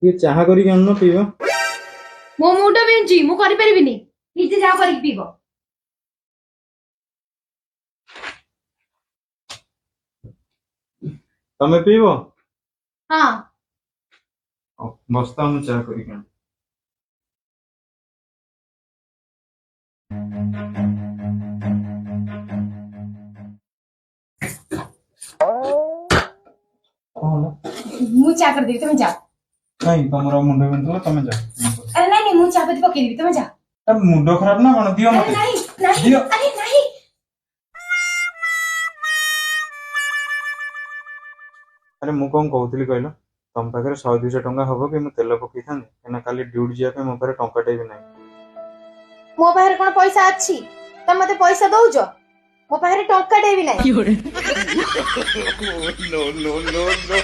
ଟିକେ ଚାହା କରିକି ଆଣୁନ, ପିଇବା। ମୋ ମୁଣ୍ଡ ବିନ୍ଧୁଛି, ମୁଁ କରିପାରିବିନି। ନିଜେ ଯାହା କରିକି ପିଇବ। ତମେ ପିଇବ? ହଁ। ହଉ, ବସ୍ତା, ମୁଁ ଚାହା କରିକି ଆଣେ। କଣ ହେଲା? ମୁଁ ଚା କରିଦେବି, ତମେ ଯାଅ। କାଇଁ, ତମର ମୁଣ୍ଡ ବିନ୍ଧୁଥିଲା, ତମେ ଯାଅ, ମୁଁ କରୁଛି। ଆରେ ନାଇଁ ନାଇଁ, ମୁଁ ଚା ପତି ପକେଇଦେବି, ତମେ ଯାଅ। ତା ମୁଣ୍ଡ ଖରାପ ନା କଣ? ଦିଅ ଆରେ ମତେ। ନାଇଁ ନାଇଁ। ଦିଅ। ଆରେ ନାଇଁ। ଆରେ, ମୁଁ କଣ କହୁଥିଲି କହିଲ, ତମ ପାଖରେ 100-200 ଟଙ୍କା ହବ କି? ମୁଁ ତେଲ ପକେଇଥାନ୍ତି, କାହିଁକିନା କାଲି ଡ୍ୟୁଟି ଯିବା ପାଇଁ ମୋ ପାଖରେ ଟଙ୍କାଟେ ବି ନାହିଁ। ମୋ ପାଖରେ କଣ ପଇସା ଅଛି? ତମେ ମତେ ପଇସା ଦଉଛ? ମୋ ପାଖରେ ଟଙ୍କାଟେ ବି ନାହିଁ। No, no, no, no.